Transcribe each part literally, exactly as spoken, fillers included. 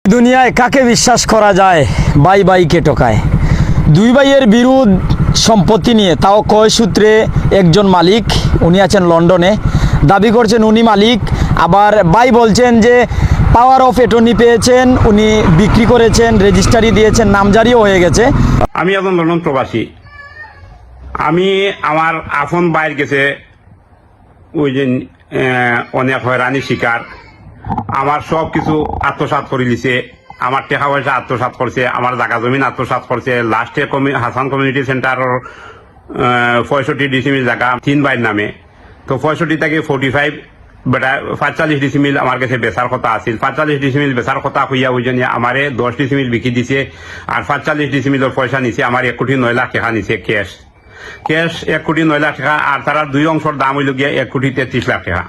দুনিয়ায় কাকে বিশ্বাস করা যায়? ভাই ভাইকে ঠকায়। দুই ভাইয়ের বিরোধ সম্পত্তি নিয়ে, তাও ক্রয় সূত্রে একজন মালিক, উনি আছেন লন্ডনে, দাবি করছেন উনি মালিক। আবার ভাই বলছেন যে পাওয়ার অফ অ্যাটর্নি পেয়েছেন, উনি বিক্রি করেছেন, রেজিস্ট্রারি দিয়েছেন, নামজারিও হয়ে গেছে। আমি একজন লন্ডন প্রবাসী। আমি আমার আপন ভাইর গেছে ওই যে আহ, অনেক হয়রানি শিকার। আমার সব কিছু আত্মসাৎ করে নিছে, আমার টাকা পয়সা আত্মসাৎ করছে, আমার জাগা জমিন আত্মসাৎ করছে। লাস্টে কমি- হাসান কমিউনিটি সেন্টারর পঁয়ষট্টি ডিসিমিল জাগা তিন ভাইর নামে। তো পঁয়ষট্টি থাকি ফোর্টি ফাইভ বেটা পাঁচচল্লিশ ডিসিমিল আমার গেছে বেচার কথা আছিল। পাঁচচল্লিশ ডিসিমিল বেচার কথা কইয়া ওই জন্য আমারে দশ ডিসিমিল বিকি দিছে, আর পাঁচচল্লিশ ডিসিমিলর পয়সা নিছে, আমার এক কোটি নয় লাখ টাকা নিছে ক্যাশ। ক্যাশ এক কোটি নয় লাখ টাকা, আর তারার দুই অংশর দাম অইল গিয়া এক কোটি তেত্রিশ লাখ টাকা।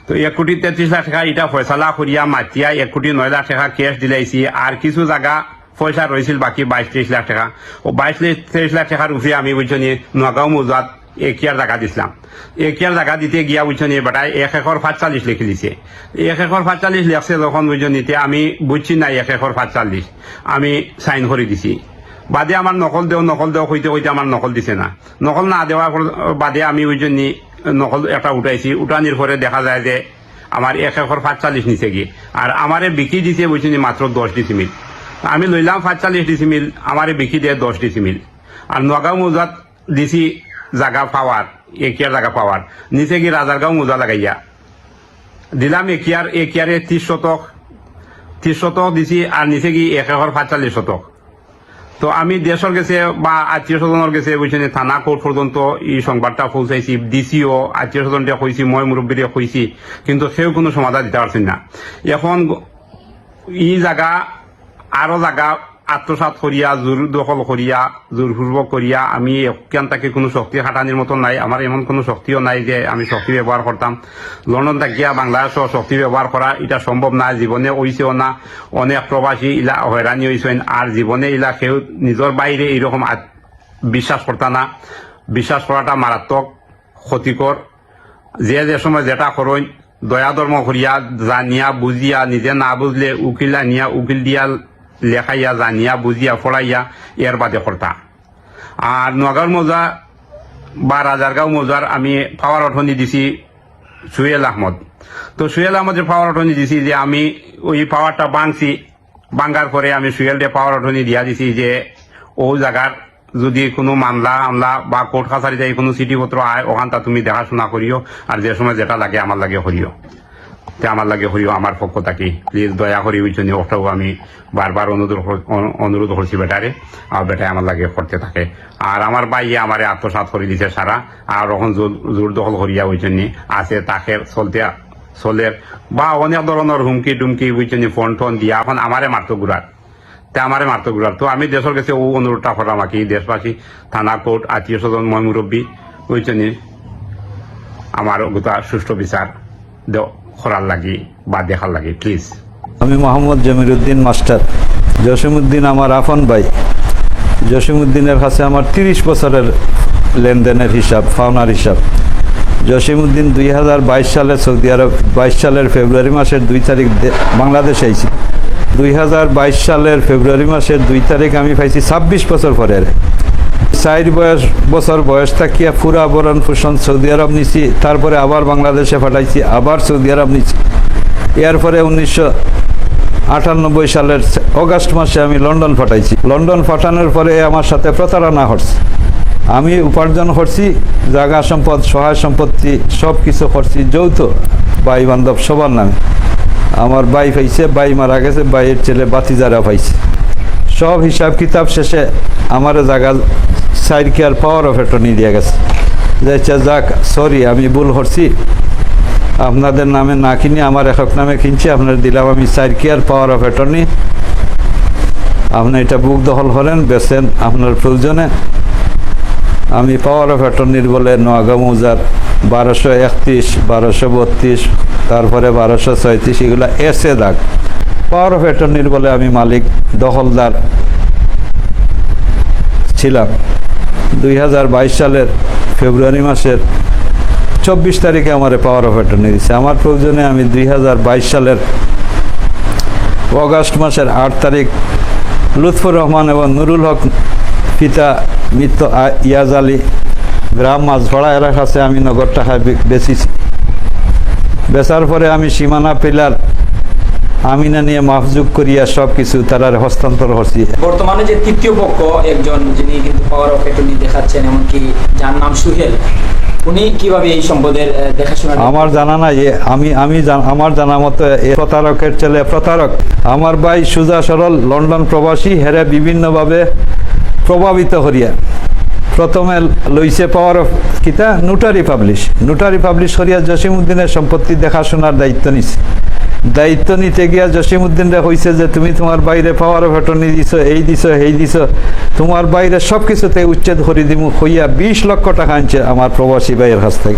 তো এক কোটি তেত্রিশ লাখ টাকা ইটা ফয়সালা করিয়া মাতিয়া এক কোটি নয় লাখ টাকা ক্যাশ দিলাইছি, আর কিছু জাগা পয়সা রইছিল বাকি বাইশ তেইশ লাখ টাকা। ও বাইশ তেইশ লাখ টাকার উপরে আমি বুঝছো নি নগাঁও মৌজাত একিয়ার জাগা দিছিলাম। একিয়ার জাগা দিতে গিয়া বুঝছো নি বেটায় এক একর পাঁচচল্লিশ লেখি দিছে। এক একর পাঁচচল্লিশ লেখছে যখন বুঝছো নি, তে আমি বুঝছি না এক একর পাঁচচল্লিশ, আমি সাইন করে দিছি। বাদে আমার নকল দেও, নকল দেও কইতে কইতে আমার নকল দিছে না। নকল না দেওয়ার পর বাদে আমি ওই জন্য নকল একটা উঠাইছি। উঠানির পরে দেখা যায় যে আমার এক একর পাঁচচল্লিশ নিছে গি, আর আমারে বিকি দিছে বুঝছো নি মাত্র দশ ডিসিমিল। আমি লইলাম পাঁচচল্লিশ ডিসিমিল, আমারে বিকি দেয় দশ ডিসিমিল। আর নগাঁও মৌজাত দিছি জাগা পাওয়ার, একিয়ার জাগা পাওয়ার, নিছে গি রাজারগাঁও মৌজা লাগাইয়া দিলাম একিয়ার, একিয়ারে তিরিশ শতক, তিরিশ শতক দিছি, আর নিছে গি এক একর পাঁচচল্লিশ শতক। তো আমি দেশর গেছে বা আত্মীয় স্বজনর গেছে বুঝছো নি, থানা কোর্ট পর্যন্ত এই সংবাদটা পৌঁছাইছি। ডিসিও আত্মীয় স্বজনরে কইছি, ময় মুরব্বীরে কইছি, কিন্তু কেউ কোনো সমাধান দিতে পারছেন না। এখন এই জাগা আরো জাগা আত্মসাৎ করিয়া, জোর দখল করিয়া, জোরপূর্বক করিয়া আমি এখান থাকি কোনো শক্তি খাটানির মতো নাই। আমার এমন কোনো শক্তিও নাই যে আমি শক্তি ব্যবহার করতাম। লন্ডন থাকিয়া বাংলাদেশও শক্তি ব্যবহার করা এটা সম্ভব না, জীবনে অইছেও না। অনেক প্রবাসী ইলা হয়রানি অইছেন, আর জীবনে ইলা কেউ নিজর ভাইরে এইরকম আত- বিশ্বাস করতা না। বিশ্বাস করাটা মারাত্মক ক্ষতিকর। যে যে সময় যেটা করইন, দয়া ধর্ম করিয়া, জানিয়া বুঝিয়া, নিজে না বুঝলে উকিল আনিয়া, উকিল দিয়া লেখাইয়া, জানিয়া বুঝিয়া পড়াইয়া এর বাদে করতা। আর নগাঁওর মৌজা বা রাজারগাঁও মৌজার আমি পাওয়ার অ্যাটর্নি দিছি সুহেল আহমদ। তো সুহেল আহমদরে পাওয়ার অ্যাটর্নি দিছি যে আমি ওই পাওয়ারটা ভাঙছি, ভাঙার পরে আমি সুহেলরে পাওয়ার অ্যাটর্নি দিয়া দিছি যে ও জাগার যদি কোনো মামলা আমলা বা কোর্ট কাছারি যাই কোনো চিঠিপত্র আয়, ওখানটা তুমি দেখাশোনা করিও, আর যে সময় যেটা লাগে আমার লাগে করিও। তে আমার লাগে করিও, আমার পক্ষ থাকি প্লিজ দয়া করি বুঝছো নি, ওটাও আমি বারবার অনুরোধ কর- অনু- অনুরোধ করছি বেটারে, আর বেটায় আমার লাগে করতে থাকে। আর আমার ভাইয়ে আমারে আত্মসাৎ করি দিছে সারা, আর এখন জোর জোর দখল করিয়া বুঝছো নি আছে, তাকে চলতে চলের বা অনেক ধরনের হুমকি টুমকি বুঝছো নি, ফোন টোন দিয়া এখন আমারে মারতো ঘুরার। তে আমারে মারতো ঘুরার। তো আমি দেশর গেছে ও অনুরোধটা করলাম আর কি, দেশবাসী, থানা কোর্ট, আত্মীয় স্বজন, ময় মুরব্বী, বুঝছো নি, আমার গোটা সুষ্ঠু বিচার দেও- করার লাগি বা দেখার লাগি প্লিজ। আমি মোহাম্মদ জমিরুদ্দিন মাস্টার। জসিমউদ্দিন আমার আপন ভাই। জসিমউদ্দিনের কাছে আমার তিরিশ বছরের লেনদেনের হিসাব, পাওনার হিসাব। জসিমউদ্দিন দুই হাজার বাইশ সালে সৌদি আরব, বাইশ সালের ফেব্রুয়ারি মাসের দুই তারিখ দে- বাংলাদেশে আইছি। দুই হাজার বাইশ সালের ফেব্রুয়ারি মাসের দুই তারিখ আমি পাইছি ছাব্বিশ বছর পরে। চার বয়স, বছর বয়স থাকিয়া পুরা ভরণ পোষণ সৌদি আরব নিছি, তারপরে আবার বাংলাদেশে পাঠাইছি, আবার সৌদি আরব নিছি। এরপরে উনিশশো আটানব্বই সালের অগাস্ট মাসে আমি লন্ডন পাঠাইছি। লন্ডন পাঠানোর পরে আমার সাথে প্রতারণা করছে। আমি উপার্জন করছি, জাগা সম্পদ, সহায় সম্পত্তি, সব কিছু করছি যৌথ, ভাই বান্ধব সবার নামে। আমার ভাই পাইছে, ভাই মারা গেছে, ভাইয়ের ছেলে ভাতিজারা পাইছে। সব হিসাব কিতাব শেষে আমার জাগা চাইর কিয়ার পাওয়ার অফ অ্যাটর্নি দিয়া গেছে। যে আচ্ছা যাক, সরি, আমি ভুল করছি, আপনাদের নামে না কিনে আমার একক নামে কিনছি, আপনার দিলাম আমি চাইর কিয়ার পাওয়ার অফ অ্যাটর্নি। আপনি এটা বুক দখল করেন, বেচেন আপনার প্রয়োজনে। আমি পাওয়ার অফ অ্যাটর্নির বলে নোয়াগাঁও মৌজার বারোশো একত্রিশ, বারোশো বত্রিশ, তারপরে বারোশো ছয়ত্রিশ, এগুলা এসে দাগ। পাওয়ার অফ অ্যাটর্নির বলে আমি মালিক, দখলদার ছিলাম। দুই হাজার বাইশ সালের ফেব্রুয়ারি মাসের চব্বিশ তারিখে আমারে পাওয়ার অফ অ্যাটর্নি দিছে। আমার প্রয়োজনে আমি দুই হাজার বাইশ সালের অগাস্ট মাসের আট তারিখ লুৎফুর রহমান এবং নুরুল হক পিতা মৃত আ-, ইয়াজ আলী গ্রাম মাঝপাড়া এলাকা আছে, আমি নগদ টাকায় বে-, বেচিছি। বেচার পরে আমি সীমানা পিলার আমিনা নিয়ে মাপজোক করিয়া সব কিছু তারারে হস্তান্তর করছি। বর্তমানে যে তৃতীয় পক্ষ একজন, যিনি কিন্তু পাওয়ার অফ অ্যাটর্নি দেখাচ্ছেন, এমনকি যার নাম সুহেল, উনি কিভাবে এই সম্পদের, আহ, দেখাশোনা করবেন? আমার জানা নাই। এ, আমি, আমি জান-, আমার জানা মতো এ প্রতারকের ছেলে প্রতারক। আমার ভাই সুজা সরল লন্ডন প্রবাসী, হেরে বিভিন্নভাবে প্রভাবিত করিয়া প্রথমে লইছে পাওয়ার অফ কিতা নোটারি পাবলিশ, নোটারি পাবলিশ করিয়া জসিম উদ্দিনের সম্পত্তি দেখাশোনার দায়িত্ব নিছে। দায়িত্ব নিতে গিয়া জসিম উদ্দিনরে কইছে যে, "তুমি তোমার ভাইরে পাওয়ার অফ অ্যাটর্নি দিছো, এই দিছো, হেই দিছো, তোমার ভাইরে সব কিছুতে উচ্ছেদ করি দিমু," কইয়া বিশ লক্ষ টাকা আনছে আমার প্রবাসী ভাইয়ের কাছ থেকে।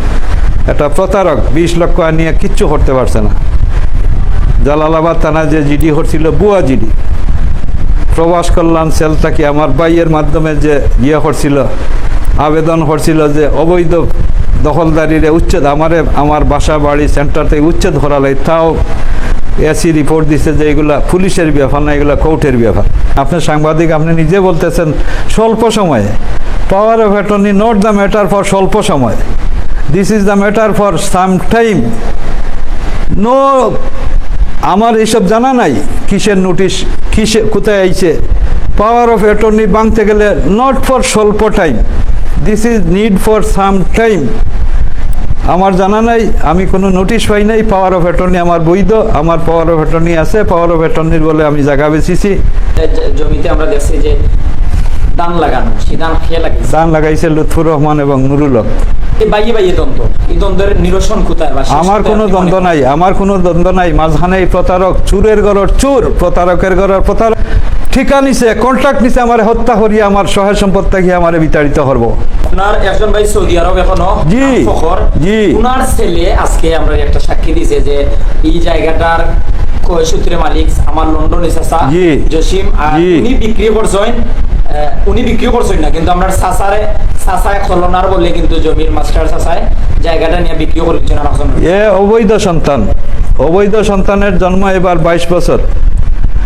একটা প্রতারক, বিশ লক্ষ আনিয়া কিচ্ছু করতে পারছে না। জালালাবাদ থানা যে জিডি করছিল, ভুয়া জিডি। প্রবাস কল্যাণ সেল থাকি আমার ভাইয়ের মাধ্যমে যে ইয়ে করছিল, আবেদন করছিল যে অবৈধ দখলদারিরে উচ্ছেদ, আমারে, আমার বাসা বাড়ি সেন্টার থেকে উচ্ছেদ করা লাগে, তাও এসি রিপোর্ট দিছে যে এগুলা পুলিশের ব্যাপার না, এগুলা কোর্টের ব্যাপার। আপনি সাংবাদিক, আপনি নিজে বলতেছেন স্বল্প সময়ে, power of attorney not the matter for স্বল্প সময়, this is the matter for some time। No, আমার এইসব জানা নাই, কিসের নোটিশ, কিসে, কোথায় আইছে। পাওয়ার অফ অ্যাটর্নি ভাঙতে গেলে not for স্বল্প time, this is need for some time। আমার জানা নাই, আমি কোনো নোটিশ পাই নাই। পাওয়ার অফ অ্যাটর্নি আমার বৈধ, আমার পাওয়ার অফ অ্যাটর্নি আছে, পাওয়ার অফ অ্যাটর্নির বলে আমি জায়গা বেচিছি। জ-, জমিতে আমরা দেখছি যে ধান লাগানো, সেই ধান কে লাগাইছে? ধান লাগাইছে লুৎফুর রহমান এবং নুরুল হক। এই বাইয়ে বাইয়ে দ্বন্দ্ব, এই দ্বন্দ্বের নিরসন কোথায় বা শেষ আমার কোথায় কোনো আপনি মনে দ্বন্দ্ব করেন? নাই, আমার কোনো দ্বন্দ্ব নাই। মাঝখানে এই প্রতারক, চুরের ঘরর চুর, প্রতারকের ঘরর প্রতারক, ঠিকা নিছে, কন্ট্রাক্ট নিছে, আমারে হত্যা করিয়া আমার সহায় সম্পদ থাকি আমারে বিতাড়িত করবো। আপনার একজন ভাই সৌদি আরব এখনো, জি, নাম ফখর, জি। উনার ছেলে আজকে আমরা একটা সাক্ষী দিছে যে এই জায়গাটার ক্রয় সূত্রে মালিক আমার লন্ডনী চাচা জি। জসিম, আর জি। উনি বিক্রি করছেন, আহ, উনি বিক্রি করছেন না, কিন্তু আপনার চাচারে, চাচায় খলনার বলে কিন্তু জমির মাস্টার চাচায় জায়গাটা নিয়ে বিক্রি করে দিচ্ছেন আমার জন্য। এ অবৈধ সন্তান, অবৈধ সন্তানের জন্ম এবার বাইশ বছর।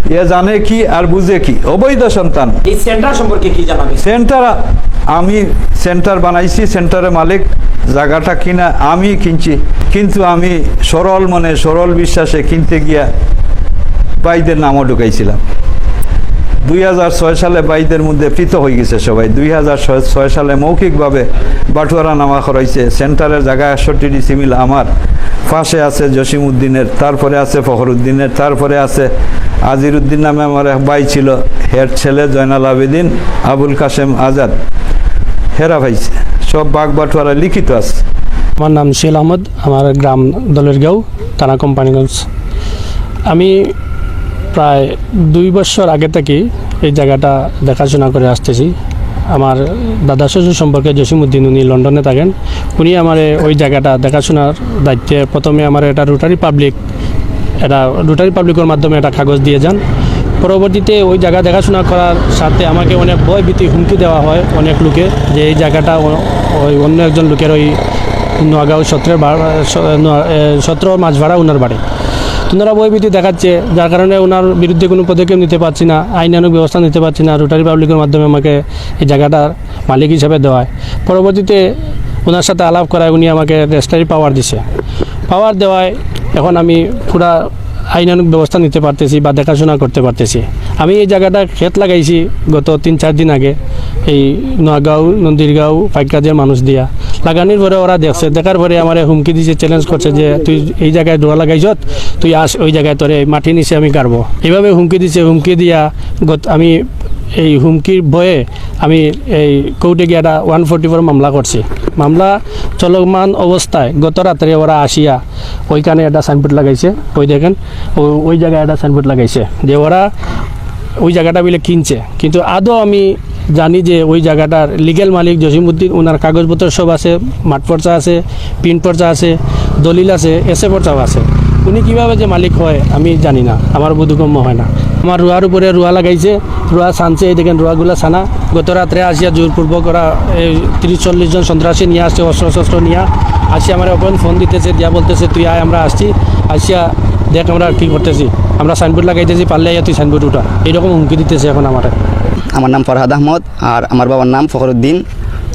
এ জানে কি আর বুঝে কি? অবৈধ সন্তান। এই সেন্টার সম্পর্কে কি জানাবেন? সেন্টার, আমি সেন্টার বানাইছি, সেন্টারের মালিক, জায়গাটা কিনা আমি কিনছি, কিন্তু আমি সরল মনে, সরল বিশ্বাসে কিনতে গিয়া ভাইদের নামও ঢুকাইছিলাম। দুই হাজার ছয় সালে ভাইদের মধ্যে পৃথক হয়ে গেছে সবাই। দুই হাজার ছয় সালে মৌখিকভাবে বাটোয়ারা নামা করাইছে। সেন্টারের জায়গা একষট্টি ডিসিমিল আমার, পাশে আছে জসিম উদ্দিনের, তারপরে আছে ফখরুদ্দিনের, তারপরে আছে আজির উদ্দিন নামে আমার এক ভাই ছিল, হের ছেলে জয়নাল আবেদিন, আবুল কাশেম আজাদ, হেরা পাইছে। সব ভাগ বাটোয়ারা লিখিত আছে। আমার নাম সুহেল আহমদ, আমার গ্রাম দলেরগাঁও, থানা কোম্পানীগঞ্জ। আমি প্রায় দুই বছর আগে থেকে এই জায়গাটা দেখাশোনা করে আসতেছি। আমার দাদা শ্বশুর সম্পর্কে জসিম উদ্দিন, উনি লন্ডনে থাকেন। উনি আমারে ওই জায়গাটা দেখাশোনার দায়িত্বে প্রথমে আমার এটা রোটারি পাবলিক, এটা রোটারি পাবলিকের মাধ্যমে একটা কাগজ দিয়ে যান। পরবর্তীতে ওই জায়গা দেখাশোনা করার সাথে আমাকে অনেক ভয় ভীতি হুমকি দেওয়া হয় অনেক লোকে, যে এই জায়গাটা অ-, ওই অন্য একজন লোকের ওই নগাঁও সত্রের বা-, স-, ন-, এ, সত্র মাঝপাড়া ওনার বাড়ি। তো ওনারা ভয় ভীতি দেখাচ্ছে, যার কারণে ওনার বিরুদ্ধে কোনো পদক্ষেপ নিতে পারছি না, আইনানুগ ব্যবস্থা নিতে পারছি না। রোটারি পাবলিকের মাধ্যমে আমাকে এই জায়গাটার মালিক হিসাবে দেওয়ায়, পরবর্তীতে ওনার সাথে আলাপ করায় উনি আমাকে রেজিস্ট্রারি পাওয়ার দিছে। পাওয়ার দেওয়ায় এখন আমি পুরা আইনানুগ ব্যবস্থা নিতে পারতেছি বা দেখাশোনা করতে পারতেছি। আমি এই জায়গাটা খেত লাগাইছি গত তিন চার দিন আগে, এই নগাঁও, নন্দীরগাঁও, পাইকগাজের মানুষ দিয়া। লাগানির পরে ওরা দেখছে, দেখার পরে আমারে হুমকি দিছে, চ্যালেঞ্জ করছে যে, "তুই এই জায়গায় রোয়া লাগাইছত, তুই আস, ওই জায়গায় তোরে মাটি নিচে আমি গাড়বো।" এইভাবে হুমকি দিছে। হুমকি দিয়া গত, আমি এই হুমকির ভয়ে আমি এই কোর্টে গিয়ে একটা ওয়ান ফোর্টি ফোর মামলা করছি। মামলা চলমান অবস্থায় গত রাত্রে ওরা আসিয়া ওইখানে একটা সাইনবোর্ড লাগাইছে, ওই দেখেন, ও-, ওই জায়গায় একটা সাইনবোর্ড লাগাইছে যে ওরা ওই জায়গাটা বলে কিনছে, কিন্তু আদৌ আমি জানি যে ওই জায়গাটার লিগ্যাল মালিক জসিমউদ্দিন, ওনার কাগজপত্র সব আছে, মাঠ পর্চা আছে, প্রিন্ট পর্চা আছে, দলিল আছে, এসএ পর্চাও আছে। উনি কিভাবে যে মালিক হয় আমি জানি না, আমার বোধগম্য হয় না। আমার রোয়ার উপরে রোয়া লাগাইছে, রোয়া ছানছে, এই দেখেন রোয়াগুলা ছানা। গত রাত্রে আসিয়া জোরপূর্বক ওরা এই তিরিশ চল্লিশ জন সন্ত্রাসী নিয়ে আসছে, অস্ত্র শস্ত্র নিয়ে আসছে। আমার এখন ফোন দিতেছে, দিয়া বলতেছে, "তুই আয়, আমরা আসছি।" আসিয়া দেখ আমরা কি করতেছি, আমরা সাইনবোর্ড লাগাইতেছি, পারলে আইয়া তুই সাইনবোর্ড উঠা, এইরকম হুমকি দিতেছে এখন আমারে। আমার নাম ফরহাদ আহমদ, আর আমার বাবার নাম ফখরুদ্দিন।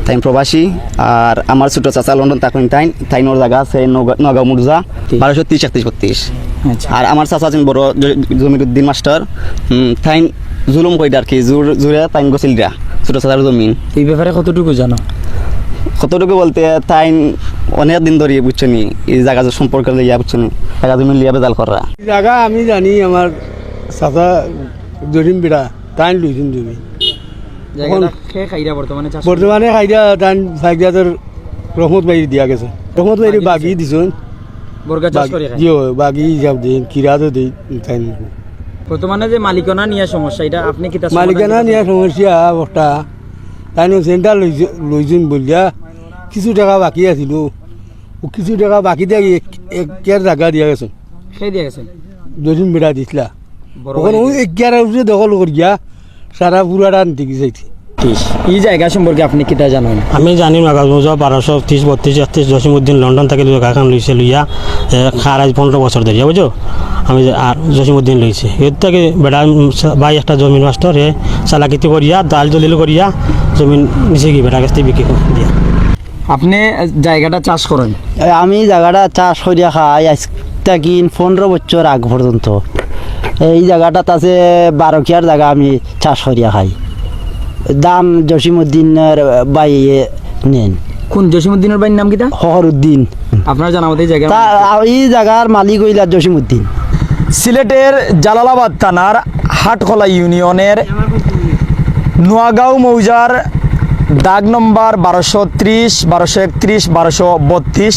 তাইন প্রবাসী। আর আমার ছোট চাচা লন্ডন থাকইন, তাইন তাইনর জাগা আছে নগা-, নগাঁও মুরজা, বারোশো তিরিশ একত্রিশ বত্রিশ। আচ্ছা। আর আমার চাচা আছইন বড় জ-, জমিরুদ্দিন মাস্টার। হুম, তাইন জুলুম কইরা আর কি, জুর-, জুরে তাইন গছিলরা ছোট চাচার জমিন। এই ব্যাপারে কতটুকু জানো? কতটুকু বলতে, তাইন অনেক দিন ধরি, বুঝছো নি, এই জাগা সম্পর্কে লইয়া, বুঝছো নি, জাগা জমিন লইয়া বেজাল কররা। জাগা আমি জানি, আমার চাচা জরিম বেড়া, তাইন লইছইন জমি। জাগাটা এখন কে খাইরা বর্তমানে চাষ? বর্তমানে খাইরা তাইন ফাইকজাতর রহমত ভাইরে দিয়া গেছে। রহমত ভাইরে বাগি বাগি দিছে। দিছইন। বর্গা চাষ বাগি, করে খায়? জি, অয়, বাগি হিসাব দেইন, কিরাতও দেইন, তাইন। বর্তমানে যে মালিকানা নিয়া সমস্যা, এটা আপনি কিতা সমাধান মালিকানা কিতা নিয়া করবেন? সমস্যা একটা, তাইন সেন্টার লইছে-, লইছইন বলিয়া কিছু টাকা বাকি আছিল, ও কিছু টাকা বাকি দিয়া এক, এক কেয়ার জাগা দিয়া গেছে। কে দিয়া গেছে? জরিম বেড়া দিছলা। বড় অখন ভাই ওই দিয়া। এক কেয়ার উপরে দখল করিয়া সারা পুরাটা নিতে গেছে। ঠিক। এই জাগা সম্পর্কে আপনি কিতা জানেন? আমি জানি নগাঁও মুরজা বারোশো তিরিশ বত্রিশ একত্রিশ, জসিমউদ্দিন লন্ডন থাকি জাগাখান লইছে লইয়া, এ, খারাজ পনেরো বছর ধরিয়া, বুঝছো? আমি যে, আর জসিমউদ্দিন লইছে। এর থাকি বেটা, উম, সা-, ভাই একটা জমির মাস্টার, হে চালাকিতি করিয়া, দালাল দলিল করিয়া, জমিন নিছে কি বেটা গেছ থাকি বিক্রি করি দিয়া। আপনি জাগাটা চাষ করেন? এ, আমি জাগাটা চাষ করিয়া খাই, আইজ থাকি পনেরো বছর আগ পর্যন্ত। এই জাগাটাত আছে বারো কেয়ার জাগা আমি চাষ করিয়া খাই। ধান জসিমউদ্দিনর ভাইয়ে নেইন। কোন জসিমউদ্দিনর ভাইর নাম কিতা? ফখরুদ্দিন। আপনার জানা মতে এই জায়গা তা, এই জাগার মালিক অইলা জসিমউদ্দিন। সিলেটের জালালাবাদ থানার হাটখোলা ইউনিয়নের নোয়াগাঁও মৌজার দাগ নম্বর বারোশো ত্রিশ, বারোশো একত্রিশ, বারোশো বত্রিশ,